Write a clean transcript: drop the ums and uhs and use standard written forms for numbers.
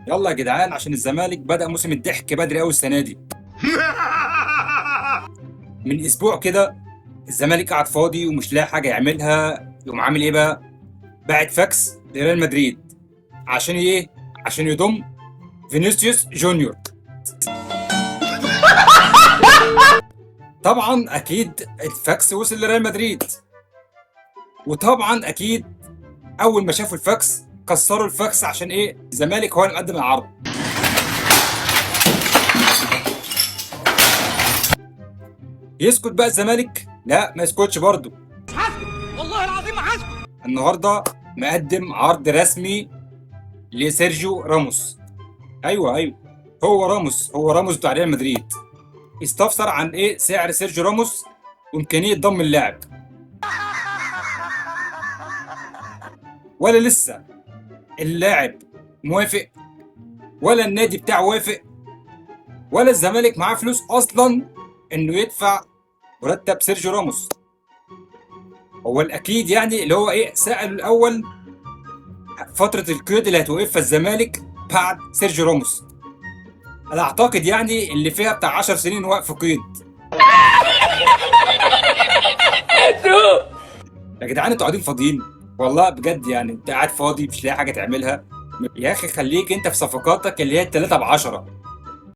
يلا يا جدعان، عشان الزمالك بدأ موسم الضحك بدري قوي السنة دي. من اسبوع كده الزمالك قاعد فاضي ومش لاقي حاجة يعملها، يقوم عامل ايه بقى؟ باعت فاكس لريال مدريد عشان ايه؟ عشان يضم فينيسيوس جونيور. طبعا اكيد الفاكس وصل لريال مدريد، وطبعا اكيد اول ما شافوا الفاكس كسروا الفاكس عشان ايه؟ الزمالك هو اللي مقدم العرض. يسكت بقى الزمالك؟ لا ما يسكتش برضه. والله العظيم ما هسكت. النهارده مقدم عرض رسمي لسيرجيو راموس. ايوه هو راموس، هو راموس بتاع ريال مدريد. استفسر عن ايه سعر سيرجيو راموس وامكانية ضم اللاعب. ولا لسه اللاعب موافق، ولا النادي بتاعه وافق، ولا الزمالك معاه فلوس اصلا انه يدفع مرتب سيرجيو راموس. هو الاكيد يعني اللي هو ايه، سأله الاول فترة القيد اللي هتوقفها الزمالك بعد سيرجيو راموس. انا اعتقد يعني اللي فيها بتاع 10 سنين وقف قيد. يا جدعان انتوا قاعدين فاضيين والله بجد، يعني انت قاعد فاضي مش لاقي حاجة تعملها. يا اخي خليك انت في صفقاتك اللي هي 3 ب10.